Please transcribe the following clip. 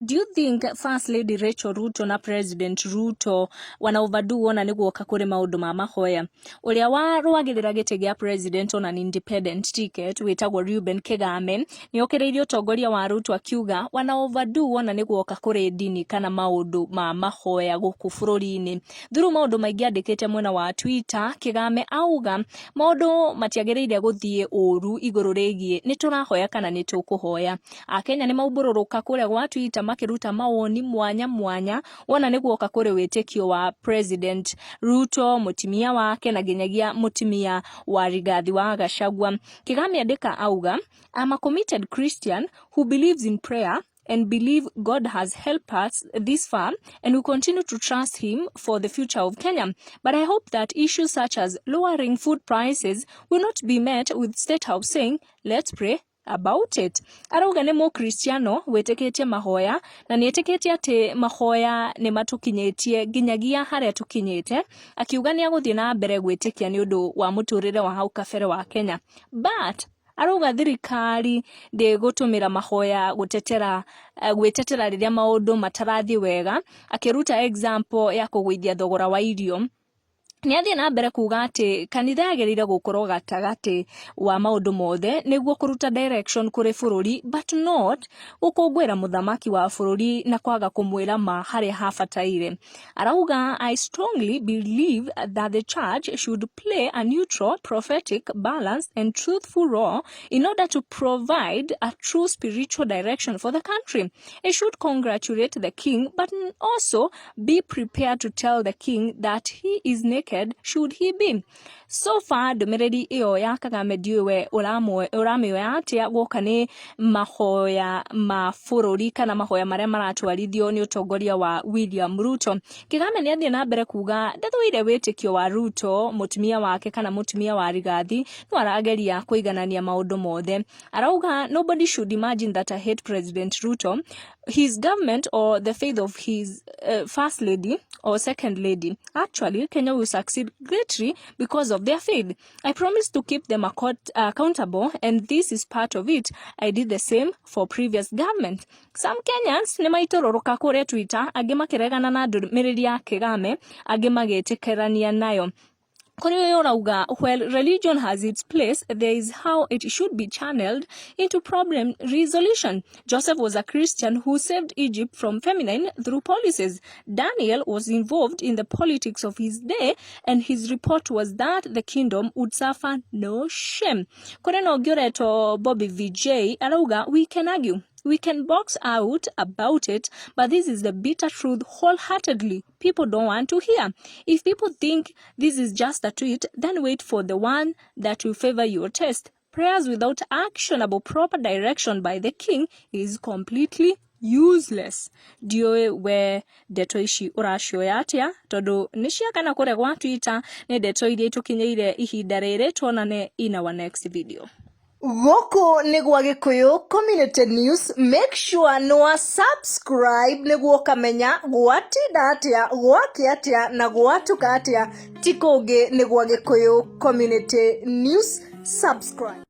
Do you think First Lady Rachel Ruto na President Ruto wana overdo wona nĩ guoka kũrĩ maũndũ ma mahoya? Ũrĩa warũagĩrĩra gĩtĩ gĩa president on an independent ticket wĩtagwo Reuben Kigame nĩ okĩrĩirie ũtongoria wa Ruto akiuga wana overdo wona nĩ guoka kũrĩ ndini kana maũndũ ma mahoya gũkũ bũrũri-inĩ. Through maũndũ maingĩ andĩkĩte mwena wa Twitter, Kigame auga maũndũ matiagĩrĩire gũthiĩ ũru igũrũ rĩgiĩ nĩ tũrahoya kana nĩ tũkũhoya. Akenya nĩ maumbũrũrũka kũrĩa gwa Twitter makĩruta mawoni mwanya mwanya wona nĩ guoka kũrĩ wĩtĩkio wa President Ruto, mũtimia wake na nginyagia mũtimia wa Rigathi wa Gachagua. Kigame andĩka auga, "I'm a committed Christian who believes in prayer and believe God has helped us this far and we continue to trust him for the future of Kenya. But I hope that issues such as lowering food prices will not be met with State House saying, 'Let's pray about it.'" Arauga nĩ mũkristiano wĩtĩkĩtie mahoya na nĩ etĩkĩtie atĩ mahoya nĩ matũkinyĩtie nginyagia harĩa tũkinyĩte, akiuga nĩ agũthiĩ na mbere gwĩtĩkia nĩ ũndũ wa mũtũrĩre wa hau kabere wa Kenya. But arauga thirikari ndĩgũtũmĩra mahoya gũtetera gwĩtetera rĩrĩa maũndũ matarathiĩ wega, akĩruta example ya kũgũithia thogora wa irio. Nĩ athiĩ na mbere kuga atĩ kanitha yagĩrĩire gũkorwo gatagatĩ wa maũndũ mothe nĩguo kũruta direction kũrĩ bũrũri, but not gũkũngũĩra mũthamaki wa bũrũri na kwaga kũmwĩra ma harĩa habataire. Arauga, "I strongly believe that the church should play a neutral, prophetic, balanced and truthful role in order to provide a true spiritual direction for the country. It should congratulate the king, but also be prepared to tell the king that he is naked should he be." So far ndũmĩrĩri ĩyo ya Kagame ndiũĩ we ũramĩoya atĩa guoka nĩ mahoya ma bũrũri kana mahoya marĩa maratwarithio nĩ ũtongoria wa William Ruto. Kigame nĩ athiĩ na mbere kuga ndathũire wĩtĩkio wa Ruto, mũtumia wake kana mũtumia wa Rigathi, no arageria kũiganania maũndũ mothe. Arauga, "Nobody should imagine that I hate President Ruto, his government or the faith of his first lady or second lady. Actually, Kenya will succeed greatly because of their faith. I promise to keep them accountable and this is part of it. I did the same for previous government." Some Kenyans nĩ maitũrũrũka kũrĩa Twitter, angĩ makĩregana na ndũmĩrĩri ya Kigame, angĩ magĩtĩkĩrania nayo. Kũrĩ ũyũ ũrauga, "While religion has its place, there is how it should be channeled into problem resolution. Joseph was a Christian who saved Egypt from famine through policies. Daniel was involved in the politics of his day and his report was that the kingdom would suffer no shame." Kũrĩ na ũngĩ ũretwo Bobby VJ arauga, "We can argue. We can box out about it, but this is the bitter truth wholeheartedly people don't want to hear. If people think this is just a tweet, then wait for the one that will favor your taste. Prayers without actionable proper direction by the king is completely useless." Ndiũĩ we ndeto ici ũracioya atĩa, tondũ nĩ ciakana kũrĩa gwa Twitter. Nĩ ndeto iria itũkinyĩire ihinda rĩrĩ. Tuonane in our next video. Gũkũ nĩ gwa Gĩkũyũ Community News. Make sure nĩ wa subscribe nĩguo ũkamenya gwatinda atĩa, gwakĩa atĩa na gwatuka atĩa. Ti kũngĩ, nĩ gwa Gĩkũyũ Community News. Subscribe.